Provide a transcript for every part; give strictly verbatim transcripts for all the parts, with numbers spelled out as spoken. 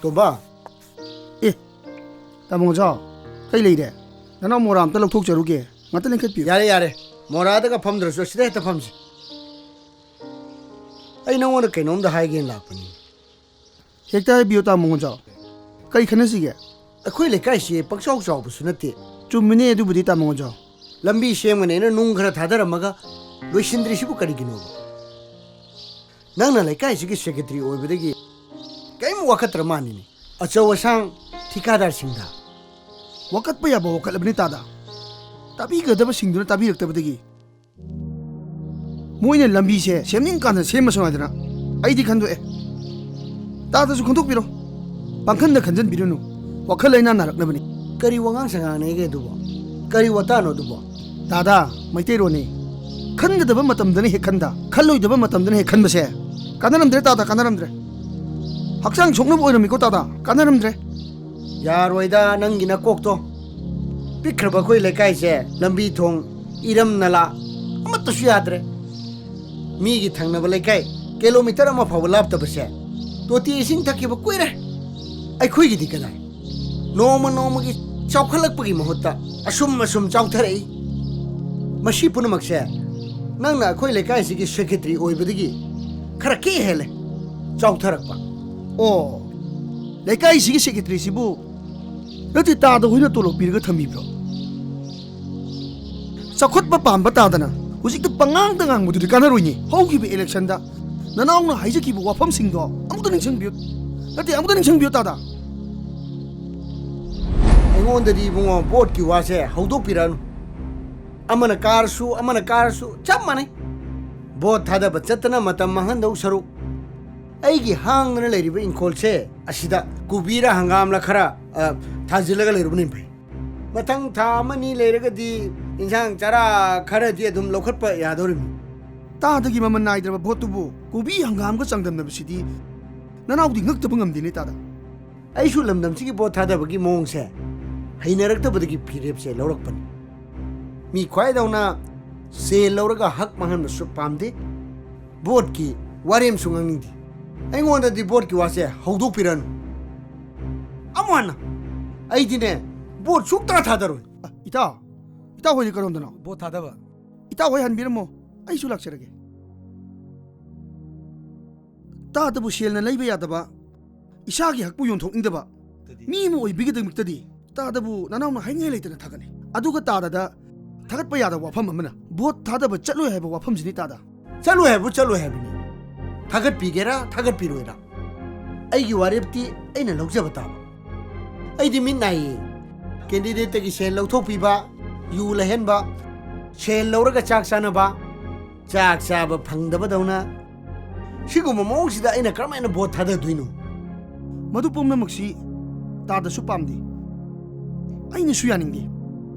ꯇꯣꯝꯕ꯫ ꯑꯦ, ꯇꯥꯃꯣ ꯉꯣꯟꯆꯥꯎ, ꯀꯩ ꯂꯩꯔꯦ? ꯅꯅꯥꯎ ꯃꯣꯔꯥ ꯑꯝꯇ ꯂꯧꯊꯣꯛꯆꯔꯨꯒꯦ, ꯉꯥꯛꯇ ꯂꯦꯡꯈꯠꯄꯤꯌꯨ꯫ ꯌꯥꯔꯦ, ꯌꯥꯔꯦ, ꯃꯣꯔꯥꯗꯒ ꯐꯝꯗ꯭ꯔꯁꯨ ꯑꯁꯤꯗ ꯍꯦꯛꯇ ꯐꯝꯁꯤ꯫ ꯑꯩ ꯅꯉꯣꯟꯗ ꯀꯩꯅꯣꯝꯗ ꯍꯥꯏꯒꯦꯅ ꯂꯥꯛꯄꯅꯤ꯫ ꯍꯦꯛꯇ ꯍꯥꯏꯕꯤꯌꯨ, ꯇꯥꯃꯣ ꯉꯣꯟꯆꯥꯎ, ꯀꯔꯤ ꯈꯟꯅꯁꯤꯒꯦ? ꯑꯩꯈꯣꯏ ꯂꯩꯀꯥꯏꯁꯤ ꯄꯪꯆꯥꯎ ꯆꯥꯎꯕꯁꯨ ꯅꯠꯇꯦ꯫ ꯆꯨꯝꯃꯤꯅꯦ ꯑꯗꯨꯕꯨꯗꯤ, ꯇꯥꯃꯣ ꯉꯣꯟꯆꯥꯎ꯫ ꯂꯝꯕꯤ ꯁꯦꯝꯒꯅꯦꯅ ꯅꯨꯡ ꯈꯔ ꯊꯥꯗꯔꯝꯃꯒ ꯂꯣꯏꯁꯤꯟꯗ꯭ꯔꯤꯁꯤꯕꯨ ꯀꯔꯤꯒꯤꯅꯣꯕ? ꯅꯪꯅ ꯂꯩꯀꯥꯏꯁꯤꯒꯤ ꯁꯦꯀ꯭ꯔꯦꯇꯔꯤ ꯑꯣꯏꯕꯗꯒꯤ ꯀꯔꯤꯝ ꯋꯥꯀꯠꯇ꯭ꯔ ꯃꯥꯜꯂꯤꯅꯦ, ꯑꯆꯧ ꯑꯁꯥꯡ ꯊꯤꯀꯥꯗꯥꯔꯁꯤꯡꯗ꯫ ꯋꯥꯀꯠꯄ ꯌꯥꯕ ꯋꯥꯀꯠꯂꯕꯅꯤ ꯇꯥꯗ꯫ ꯇꯥꯕꯤꯒꯗꯕꯁꯤꯡꯗꯨꯅ ꯇꯥꯕꯤꯔꯛꯇꯕꯗꯒꯤ꯫ ꯃꯣꯏꯅ ꯂꯝꯕꯤꯁꯦ ꯁꯦꯝꯅꯤꯡ ꯀꯥꯟꯗ ꯁꯦꯝꯃꯁꯅꯨ ꯍꯥꯏꯗꯅ ꯑꯩꯗꯤ ꯈꯟꯗꯣꯛꯑꯦ꯫ ꯇꯥꯗꯁꯨ ꯈꯟꯗꯣꯛꯄꯤꯔꯣ꯫ ꯄꯥꯡꯈꯟꯗ ꯈꯟꯖꯟꯕꯤꯔꯨꯅꯨ꯫ ꯋꯥꯈꯜ ꯂꯩꯅꯥ ꯅꯥꯔꯛꯅꯕꯅꯤ꯫ ꯀꯔꯤ ꯋꯥꯉꯥꯡ ꯁꯉꯥꯡꯅꯦꯒꯦ ꯑꯗꯨꯕꯣ? ꯀꯔꯤ ꯋꯥꯇꯥꯅꯣ ꯑꯗꯨꯕꯣ? ꯇꯥꯗ, ꯃꯩꯇꯩꯔꯣꯟꯅꯤ꯫ ꯈꯟꯒꯗꯕ ꯃꯇꯝꯗꯅ ꯍꯦꯛ ꯈꯟꯗ, ꯈꯜꯂꯣꯏꯗꯕ ꯃꯇꯝꯗꯅ ꯍꯦꯛ ꯈꯟꯕꯁꯦ ꯀꯥꯟꯅꯔꯝꯗ꯭ꯔꯦ ꯇꯥꯗ, ꯀꯥꯟꯅꯔꯝꯗ꯭ꯔꯦ꯫ ꯍꯛꯆꯥꯡ ꯁꯣꯛꯅꯕ ꯑꯣꯏꯔꯝꯃꯤꯀꯣ ꯇꯥꯗ, ꯀꯥꯟꯅꯔꯝꯗ꯭ꯔꯦ꯫ ꯌꯥꯔꯣꯏꯗ ꯅꯪꯒꯤ ꯅꯀꯣꯛꯇꯣ꯫ ꯄꯤꯛꯈ꯭ꯔꯕ ꯑꯩꯈꯣꯏ ꯂꯩꯀꯥꯏꯁꯦ ꯂꯝꯕꯤ ꯊꯣꯡ, ꯏꯔꯝ ꯅꯂꯥ ꯑꯃꯠꯇꯁꯨ ꯌꯥꯗ꯭ꯔꯦ꯫ ꯃꯤꯒꯤ ꯊꯪꯅꯕ ꯂꯩꯀꯥꯏ ꯀꯤꯂꯣꯃꯤꯇꯔ ꯑꯃ ꯐꯥꯎꯕ ꯂꯥꯞꯇꯕꯁꯦ ꯇꯣꯇꯤ ꯏꯁꯤꯡ ꯊꯛꯈꯤꯕ ꯀꯨꯏꯔꯦ꯫ ꯑꯩꯈꯣꯏꯒꯤꯗꯤ ꯀꯗꯥꯏ? ꯅꯣꯡꯃ ꯅꯣꯡꯃꯒꯤ ꯆꯥꯎꯈꯠꯂꯛꯄꯒꯤ ꯃꯍꯨꯠꯇ ꯑꯁꯨꯝ ꯑꯁꯨꯝ ꯆꯥꯎꯊꯔꯛꯏ꯫ ꯃꯁꯤ ꯄꯨꯝꯅꯃꯛꯁꯦ ꯅꯪꯅ ꯑꯩꯈꯣꯏ ꯂꯩꯀꯥꯏꯁꯤꯒꯤ ꯁꯦꯀ꯭ꯔꯦꯇꯔꯤ ꯑꯣꯏꯕꯗꯒꯤ ꯈꯔ ꯀꯦ ꯍꯦꯜꯂꯦ ꯆꯥꯎꯊꯔꯛꯄ꯫ ꯑꯣ, ꯂꯩꯀꯥꯏꯁꯤꯒꯤ ꯁꯦꯀ꯭ꯔꯦꯇꯔꯤꯁꯤꯕꯨ ꯅꯠꯇꯦ ꯇꯥꯗ ꯍꯣꯏꯅ ꯇꯣꯂꯣꯞ ꯄꯤꯔꯒ ꯊꯝꯕꯤꯕ꯭ꯔꯣ? ꯆꯥꯎꯈꯠꯄ ꯄꯥꯝꯕ ꯇꯥꯗꯅ ꯍꯧꯖꯤꯛꯇ ꯄꯉꯥꯡꯗ ꯉꯥꯡꯕꯗꯨꯗꯤ ꯀꯥꯟꯅꯔꯣꯏꯅꯦ꯫ ꯍꯧꯈꯤꯕ ꯏꯂꯦꯛꯁꯟꯗ ꯅꯅꯥꯎꯅ ꯍꯥꯏꯖꯈꯤꯕ ꯋꯥꯐꯝꯁꯤꯡꯗꯣ ꯑꯃꯨꯛꯇ ꯅꯤꯡꯁꯤꯡꯕꯤꯌꯨ꯫ ꯅꯠꯇꯦ, ꯑꯃꯨꯛꯇ ꯅꯤꯡꯁꯤꯡꯕꯤꯌꯨ ꯇꯥꯗ꯫ ꯑꯩꯉꯣꯟꯗꯗꯤ ꯏꯕꯨꯡꯉꯣ ꯚꯣꯠꯀꯤ ꯋꯥꯁꯦ ꯍꯧꯗꯣꯛꯄꯤꯔꯛꯑꯅꯨ꯫ ꯑꯃꯅ ꯀꯥꯔꯁꯨ ꯑꯃꯅ ꯀꯥꯔꯁꯨ ꯆꯞ ꯃꯥꯟꯅꯩ꯫ ꯚꯣꯠ ꯊꯥꯗꯕ ꯆꯠꯇꯅ ꯃꯇꯝ ꯃꯥꯡꯍꯟꯗꯧ ꯁꯔꯨꯛ ꯑꯩꯒꯤ ꯍꯥꯡꯗꯅ ꯂꯩꯔꯤꯕ ꯏꯪꯈꯣꯜꯁꯦ ꯑꯁꯤꯗ ꯀꯣꯕꯤꯔ ꯍꯪꯒꯥꯝꯂ ꯈꯔ, ꯑ, ꯊꯥꯖꯤꯜꯂꯒ ꯂꯩꯔꯨꯕꯅ ꯐꯩ꯫ ꯃꯊꯪ ꯊꯥ ꯑꯃꯅꯤ ꯂꯩꯔꯒꯗꯤ ꯏꯟꯁꯥꯡ ꯆꯔꯥ ꯈꯔꯗꯤ ꯑꯗꯨꯝ ꯂꯧꯈꯠꯄ ꯌꯥꯗꯧꯔꯤꯕꯅꯤ꯫ ꯇꯥꯗꯒꯤ ꯃꯃꯜ ꯅꯥꯏꯗ꯭ꯔꯕ ꯚꯣꯠꯇꯨꯕꯨ ꯀꯣꯕꯤ ꯍꯪꯒꯥꯝꯒ ꯆꯥꯡꯗꯝꯅꯕꯁꯤꯗꯤ ꯅꯅꯥꯎꯗꯤ ꯉꯛꯇꯕ ꯉꯝꯗꯦꯅꯦ ꯇꯥꯗ꯫ ꯑꯩꯁꯨ ꯂꯝꯗꯝꯁꯤꯒꯤ ꯚꯣꯠ ꯊꯥꯗꯕꯒꯤ ꯃꯑꯣꯡꯁꯦ ꯍꯩꯅꯔꯛꯇꯕꯗꯒꯤ ꯐꯤꯔꯦꯞꯁꯦ ꯂꯧꯔꯛꯄꯅꯤ꯫ ꯃꯤ ꯈ꯭ꯋꯥꯏꯗꯧꯅ ꯁꯦꯜ ꯂꯧꯔꯒ ꯍꯛ ꯃꯥꯡꯍꯟꯕꯁꯨ ꯄꯥꯝꯗꯦ꯫ ꯚꯣꯠꯀꯤ ꯋꯥꯔꯦꯝꯁꯨ ꯉꯥꯡꯅꯤꯡꯗꯦ꯫ ꯑꯩꯉꯣꯟꯗꯗꯤ ꯚꯣꯠꯀꯤ ꯋꯥꯁꯦ ꯍꯧꯗꯣꯛꯄꯤꯔꯅꯨ꯫ ꯑꯃꯨꯛ ꯍꯟꯅ꯫ ꯑꯩꯗꯤꯅꯦ, ꯚꯣꯠ ꯁꯨꯛꯇꯥ ꯊꯥꯗꯔꯣꯏ꯫ ꯑ, ꯏꯇꯥꯎ, ꯏꯇꯥꯎ ꯍꯣꯏꯗꯤ ꯀꯔꯣꯝꯗꯅꯣ? ꯚꯣꯠ ꯊꯥꯗꯕ꯫ ꯏꯇꯥꯎ ꯍꯣꯏ ꯍꯟꯕꯤꯔꯝꯃꯣ, ꯑꯩꯁꯨ ꯂꯥꯛꯆꯔꯒꯦ꯫ ꯇꯥꯗꯕꯨ ꯁꯦꯜꯅ ꯂꯩꯕ ꯌꯥꯗꯕ, ꯏꯁꯥꯒꯤ ꯍꯛꯄꯨ ꯌꯣꯟꯊꯣꯛꯅꯤꯡꯗꯕ ꯃꯤ ꯑꯃ ꯑꯣꯏꯕꯒꯤꯗꯃꯛꯇꯗꯤ ꯇꯥꯗꯕꯨ ꯅꯅꯥꯎꯅ ꯍꯥꯏꯅꯤꯡꯉꯥꯏ ꯂꯩꯇꯅ ꯊꯥꯒꯠꯂꯤ꯫ ꯑꯗꯨꯒ ꯇꯥꯗꯗ ꯊꯥꯒꯠꯄ ꯌꯥꯗꯕ ꯋꯥꯐꯝ ꯑꯃꯅ ꯚꯣꯠ ꯊꯥꯗꯕ ꯆꯠꯂꯣꯏ ꯍꯥꯏꯕ ꯋꯥꯐꯝꯁꯤꯅꯤ ꯇꯥꯗ꯫ ꯆꯠꯂꯣꯏ ꯍꯥꯏꯕꯨ ꯆꯠꯂꯣꯏ ꯍꯥꯏꯕꯅꯤ꯫ ꯊꯥꯒꯠꯄꯤꯒꯦꯔꯥ ꯊꯥꯒꯠꯄꯤꯔꯣꯏꯔꯥ, ꯑꯩꯒꯤ ꯋꯥꯔꯦꯞꯇꯤ ꯑꯩꯅ ꯂꯧꯖꯕ ꯇꯥꯕ꯫ ꯑꯩꯗꯤ ꯃꯤꯠ ꯅꯥꯏꯌꯦ꯫ ꯀꯦꯟꯗꯤꯗꯦꯠꯇꯒꯤ ꯁꯦꯜ ꯂꯧꯊꯣꯛꯄꯤꯕ, ꯌꯨ ꯂꯩꯍꯟꯕ, ꯁꯦꯜ ꯂꯧꯔꯒ ꯆꯥꯛ ꯆꯥꯅꯕ, ꯆꯥꯛ ꯆꯥꯕ ꯐꯪꯗꯕꯗꯧꯅ, ꯁꯤꯒꯨꯝꯕ ꯃꯑꯣꯡꯁꯤꯗ ꯑꯩꯅ ꯀꯔꯝꯍꯥꯏꯅ ꯚꯣꯠ ꯊꯥꯗꯗꯣꯏꯅꯣ? ꯃꯗꯨ ꯄꯨꯝꯅꯃꯛꯁꯤ ꯇꯥꯗꯁꯨ ꯄꯥꯝꯗꯦ, ꯑꯩꯅꯁꯨ ꯌꯥꯅꯤꯡꯗꯦ꯫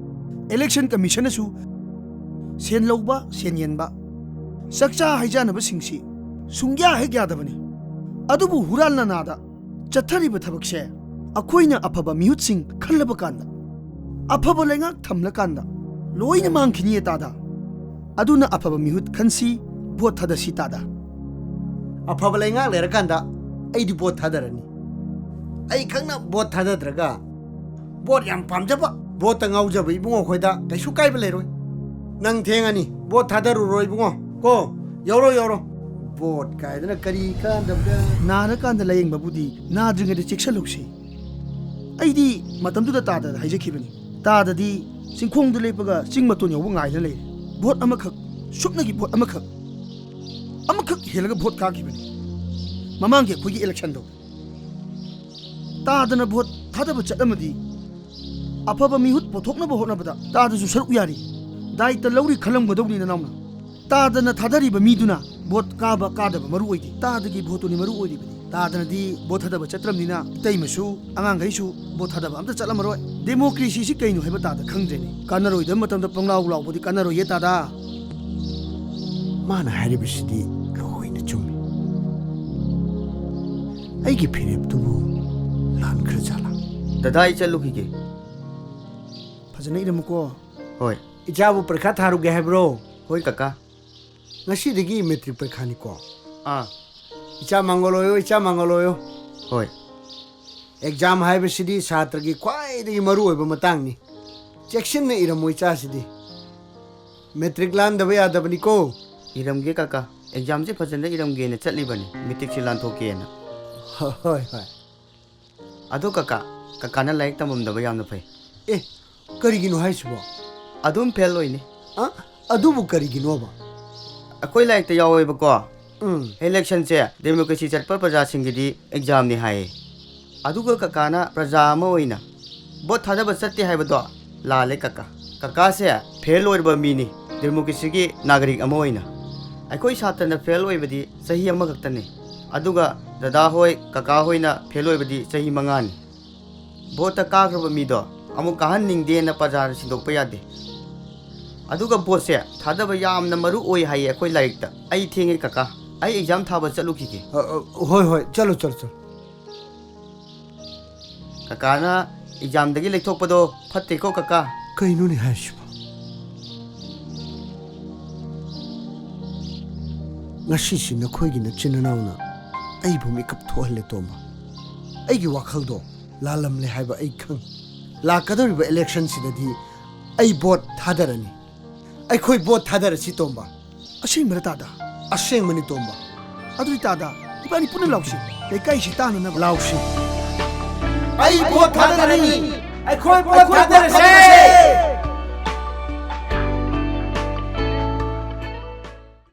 ꯏꯂꯦꯛꯁꯟ ꯀꯃꯤꯁꯟꯅꯁꯨ ꯁꯦꯟ ꯂꯧꯕ, ꯁꯦꯟ ꯌꯦꯟꯕ, ꯆꯥꯛꯆꯥ ꯍꯩꯖꯥꯟꯅꯕꯁꯤꯡꯁꯤ ꯁꯨꯡꯌꯥ ꯍꯦꯛ ꯌꯥꯗꯕꯅꯤ꯫ ꯑꯗꯨꯕꯨ ꯍꯨꯔꯥꯟ ꯂꯥꯟꯅꯥꯗ ꯆꯠꯊꯔꯤꯕ ꯊꯕꯛꯁꯦ ꯑꯩꯈꯣꯏꯅ ꯑꯐꯕ ꯃꯤꯍꯨꯠꯁꯤꯡ ꯈꯜꯂꯕ ꯀꯥꯟꯗ, ꯑꯐꯕ ꯂꯩꯉꯥꯛ ꯊꯝꯂꯀꯥꯟꯗ ꯂꯣꯏꯅ ꯃꯥꯡꯈꯤꯅꯤꯌꯦ ꯇꯥꯗ꯫ ꯑꯗꯨꯅ ꯑꯐꯕ ꯃꯤꯍꯨꯠ ꯈꯟꯁꯤ, ꯚꯣꯠ ꯊꯥꯗꯁꯤ ꯇꯥꯗ꯫ ꯑꯐꯕ ꯂꯩꯉꯥꯛ ꯂꯩꯔꯀꯥꯟꯗ ꯑꯩꯗꯤ ꯚꯣꯠ ꯊꯥꯗꯔꯅꯤ꯫ ꯑꯩ ꯈꯛꯅ ꯚꯣꯠ ꯊꯥꯗꯗ꯭ꯔꯒ, ꯚꯣꯠ ꯌꯥꯝ ꯄꯥꯝꯖꯕ, ꯚꯣꯠꯇ ꯉꯥꯎꯖꯕ ꯏꯕꯨꯡꯉꯣ ꯑꯩꯈꯣꯏꯗ ꯀꯩꯁꯨ ꯀꯥꯏꯕ ꯂꯩꯔꯣꯏ꯫ ꯅꯪ ꯊꯦꯡꯉꯅꯤ, ꯚꯣꯠ ꯊꯥꯗꯔꯨꯔꯣ ꯏꯕꯨꯡꯉꯣ꯫ ꯀꯣ, ꯌꯧꯔꯣ, ꯌꯧꯔꯣ꯫ ꯚꯣꯠ ꯀꯥꯏꯗꯅ ꯀꯔꯤ ꯀꯥꯟꯗꯕꯗ? ꯅꯥꯔꯀꯥꯟꯗ ꯂꯥꯌꯦꯡꯕꯕꯨꯗꯤ ꯅꯥꯗ꯭ꯔꯤꯉꯩꯗ ꯆꯦꯛꯁꯜꯍꯧꯁꯤ꯫ ꯑꯩꯗꯤ ꯃꯇꯝꯗꯨꯗ ꯇꯥꯗꯗ ꯍꯥꯏꯖꯈꯤꯕꯅꯤ꯫ ꯇꯥꯗꯗꯤ ꯆꯤꯡꯈꯣꯡꯗ ꯂꯦꯞꯄꯒ ꯆꯤꯡ ꯃꯇꯣꯟ ꯌꯧꯕ ꯉꯥꯏꯗꯅ ꯂꯩꯔꯦ꯫ ꯚꯣꯠ ꯑꯃꯈꯛ, ꯁꯨꯞꯅꯒꯤ ꯚꯣꯠ ꯑꯃꯈꯛ, ꯑꯃꯈꯛ ꯍꯦꯜꯂꯒ ꯚꯣꯠ ꯀꯥꯈꯤꯕꯅꯤ꯫ ꯃꯃꯥꯡꯒꯤ ꯑꯩꯈꯣꯏꯒꯤ ꯏꯂꯦꯛꯁꯟꯗꯣ ꯇꯥꯗꯅ ꯚꯣꯠ ꯊꯥꯗꯕ ꯆꯠꯂꯝꯃꯗꯤ ꯑꯐꯕ ꯃꯤꯍꯨꯠ ꯄꯨꯊꯣꯛꯅꯕ ꯍꯣꯠꯅꯕꯗ ꯇꯥꯗꯁꯨ ꯁꯔꯨꯛ ꯌꯥꯔꯤ꯫ ꯗꯥꯏꯇ ꯂꯧꯔꯤ ꯈꯜꯂꯝꯒꯗꯧꯅꯤ ꯅꯅꯥꯎꯅ꯫ ꯇꯥꯗꯅ ꯊꯥꯗꯔꯤꯕ ꯃꯤꯗꯨꯅ ꯚꯣꯠ ꯀꯥꯕ ꯀꯥꯗꯕ ꯃꯔꯨ ꯑꯣꯏꯗꯦ꯫ ꯇꯥꯗꯒꯤ ꯚꯣꯠꯇꯨꯅꯤ ꯃꯔꯨ ꯑꯣꯏꯔꯤꯕꯗꯤ꯫ ꯇꯥꯗꯅꯗꯤ ꯚꯣꯠ ꯊꯥꯗꯕ ꯆꯠꯇ꯭ꯔꯕꯅꯤꯅ ꯏꯇꯩꯃꯁꯨ, ꯑꯉꯥꯡꯈꯩꯁꯨ ꯚꯣꯠ ꯊꯥꯗꯕ ꯑꯝꯇ ꯆꯠꯂꯝꯃꯔꯣꯏ꯫ ꯗꯦꯃꯣꯀ꯭ꯔꯦꯁꯤꯁꯤ ꯀꯩꯅꯣ ꯍꯥꯏꯕ ꯇꯥꯗ ꯈꯪꯗ꯭ꯔꯦꯅꯦ꯫ ꯀꯥꯟꯅꯔꯣꯏꯗꯕ ꯃꯇꯝꯗ ꯄꯪꯂꯥꯎ ꯂꯥꯎꯕꯗꯤ ꯀꯥꯟꯅꯔꯣꯏꯌꯦ ꯇꯥꯗ꯫ ꯃꯥꯅ ꯍꯥꯏꯔꯤꯕꯁꯤꯗꯤ ꯂꯣꯏꯅ ꯆꯨꯝꯃꯤ꯫ ꯑꯩꯒꯤ ꯐꯤꯔꯦꯞꯇꯨꯕꯨ ꯂꯥꯟꯈ꯭ꯔꯖꯥꯠꯂꯥ? ꯗꯗꯥ, ꯑꯩ ꯆꯠꯂꯨꯈꯤꯒꯦ꯫ ꯐꯖꯅ ꯏꯔꯝꯃꯨꯀꯣ꯫ ꯍꯣꯏ꯫ ꯏꯆꯥꯕꯨ ꯄꯔꯤꯈꯥ ꯊꯥꯔꯨꯒꯦ ꯍꯥꯏꯕ꯭ꯔꯣ? ꯍꯣꯏ, ꯀꯀꯥ꯫ ꯉꯁꯤꯗꯒꯤ ꯃꯦꯇ꯭ꯔꯤꯛ ꯄꯔꯤꯈꯥꯅꯤꯀꯣ? ꯑꯥ꯫ ꯏꯆꯥ ꯃꯥꯡꯒꯣꯜ ꯑꯣꯏꯌꯣ, ꯏꯆꯥ ꯃꯥꯡꯒꯣꯜ ꯑꯣꯏꯌꯣ꯫ ꯍꯣꯏ꯫ ꯑꯦꯛꯖꯥꯝ ꯍꯥꯏꯕꯁꯤꯗꯤ ꯁꯥꯇ꯭ꯔꯒꯤ ꯈ꯭ꯋꯥꯏꯗꯒꯤ ꯃꯔꯨ ꯑꯣꯏꯕ ꯃꯇꯥꯡꯅꯤ꯫ ꯆꯦꯛꯁꯤꯟꯅ ꯏꯔꯝꯃꯣ ꯏꯆꯥꯁꯤꯗꯤ꯫ ꯃꯦꯇ꯭ꯔꯤꯛ ꯂꯥꯟꯗꯕ ꯌꯥꯗꯕꯅꯤꯀꯣ꯫ ꯏꯔꯝꯒꯦ ꯀꯀꯥ꯫ ꯑꯦꯛꯖꯥꯝꯁꯦ ꯐꯖꯅ ꯏꯔꯝꯒꯦꯅ ꯆꯠꯂꯤꯕꯅꯤ, ꯃꯦꯇ꯭ꯔꯤꯛꯁꯦ ꯂꯥꯟꯊꯣꯛꯀꯦꯅ꯫ ꯍꯣꯏ, ꯍꯣꯏ꯫ ꯑꯗꯣ ꯀꯀꯥ, ꯀꯀꯥꯅ ꯂꯥꯏꯔꯤꯛ ꯇꯝꯃꯝꯗꯕ ꯌꯥꯝꯅ ꯐꯩ꯫ ꯑꯦ, ꯀꯔꯤꯒꯤꯅꯣ ꯍꯥꯏꯁꯤꯕꯣ? ꯑꯗꯨꯝ ꯐꯦꯜ ꯑꯣꯏꯅꯤ꯫ ꯑ? ꯑꯗꯨꯕꯨ ꯀꯔꯤꯒꯤꯅꯣꯕ? ꯑꯩꯈꯣꯏ ꯂꯥꯏꯔꯤꯛꯇ ꯌꯥꯎꯋꯦꯕꯀꯣ꯫ ꯎꯝ꯫ ꯏꯂꯦꯛꯁꯟꯁꯦ ꯗꯦꯃꯣꯀ꯭ꯔꯦꯁꯤ ꯆꯠꯄ ꯄ꯭ꯔꯖꯥꯁꯤꯡꯒꯤꯗꯤ ꯑꯦꯛꯖꯥꯝꯅꯤ ꯍꯥꯏꯌꯦ꯫ ꯑꯗꯨꯒ ꯀꯀꯥꯅ ꯄ꯭ꯔꯖꯥ ꯑꯃ ꯑꯣꯏꯅ ꯚꯣꯠ ꯊꯥꯗꯕ ꯆꯠꯇꯦ ꯍꯥꯏꯕꯗꯣ ꯂꯥꯜꯂꯦ ꯀꯀꯥ꯫ ꯀꯀꯥꯁꯦ ꯐꯦꯜ ꯑꯣꯏꯔꯕ ꯃꯤꯅꯤ, ꯗꯦꯃꯣꯀ꯭ꯔꯦꯁꯤꯒꯤ ꯅꯥꯒꯔꯤꯛ ꯑꯃ ꯑꯣꯏꯅ꯫ ꯑꯩꯈꯣꯏ ꯁꯥꯇ꯭ꯔꯅ ꯐꯦꯜ ꯑꯣꯏꯕꯗꯤ ꯆꯍꯤ ꯑꯃꯈꯛꯇꯅꯤ꯫ ꯑꯗꯨꯒ ꯗꯗꯥ ꯍꯣꯏ, ꯀꯀꯥ ꯍꯣꯏꯅ ꯐꯦꯜ ꯑꯣꯏꯕꯗꯤ ꯆꯍꯤ ꯃꯉꯥꯅꯤ꯫ ꯚꯣꯠꯇ ꯀꯥꯈ꯭ꯔꯕ ꯃꯤꯗꯣ ꯑꯃꯨꯛ ꯀꯥꯍꯟꯅꯤꯡꯗꯦꯅ ꯄ꯭ꯔꯖꯥꯅ ꯁꯤꯟꯗꯣꯛꯄ ꯌꯥꯗꯦ꯫ ꯑꯗꯨꯒ ꯚꯣꯠꯁꯦ ꯊꯥꯗꯕ ꯌꯥꯝꯅ ꯃꯔꯨ ꯑꯣꯏ ꯍꯥꯏꯌꯦ ꯑꯩꯈꯣꯏ ꯂꯥꯏꯔꯤꯛꯇ꯫ ꯑꯩ ꯊꯦꯡꯉꯦ ꯀꯀꯥ, ꯑꯩ ꯑꯦꯛꯖꯥꯝ ꯊꯥꯕ ꯆꯠꯂꯨꯈꯤꯒꯦ꯫ ꯑ, ꯑ, ꯍꯣꯏ, ꯍꯣꯏ, ꯆꯠꯂꯨ, ꯆꯠꯂꯨ, ꯆꯠꯂꯨ꯫ ꯀꯀꯥꯅ ꯑꯦꯛꯖꯥꯝꯗꯒꯤ ꯂꯩꯊꯣꯛꯄꯗꯣ ꯐꯠꯇꯦꯀꯣ ꯀꯀꯥ꯫ ꯀꯩꯅꯣꯅꯦ ꯍꯥꯏꯁꯤꯕꯣ? ꯉꯁꯤꯁꯤ ꯅꯈꯣꯏꯒꯤ ꯅꯆꯤꯟ ꯅꯅꯥꯎꯅ ꯑꯩꯕꯨ ꯃꯤꯀꯞ ꯊꯣꯛꯍꯜꯂꯦ, ꯇꯣꯝꯕ꯫ ꯑꯩꯒꯤ ꯋꯥꯈꯜꯗꯣ ꯂꯥꯜꯂꯝꯂꯦ ꯍꯥꯏꯕ ꯑꯩ ꯈꯪ꯫ ꯂꯥꯛꯀꯗꯧꯔꯤꯕ ꯏꯂꯦꯛꯁꯟꯁꯤꯗꯗꯤ ꯑꯩ ꯚꯣꯠ ꯊꯥꯗꯔꯅꯤ꯫ ꯑꯩꯈꯣꯏ ꯚꯣꯠ ꯊꯥꯗꯔꯁꯤ, ꯇꯣꯝꯕ꯫ ꯑꯁꯦꯡꯕꯔ, ꯇꯥꯗ? ꯑꯁꯦꯡꯕꯅꯤ, ꯇꯣꯝꯕ꯫ ꯑꯗꯨꯗꯤ, ꯇꯥꯗ, ꯏꯕꯥꯅꯤ ꯄꯨꯟꯅ ꯂꯥꯎꯁꯤ, ꯂꯩꯀꯥꯏꯁꯤ ꯇꯥꯅꯅꯕ꯫ ꯂꯥꯎꯁꯤ꯫ ꯑꯩ ꯚꯣꯠ ꯊꯥꯗꯔꯅꯤ꯫ ꯑꯩꯈꯣꯏ ꯚꯣꯠ ꯊꯥꯗꯔꯁꯦ꯫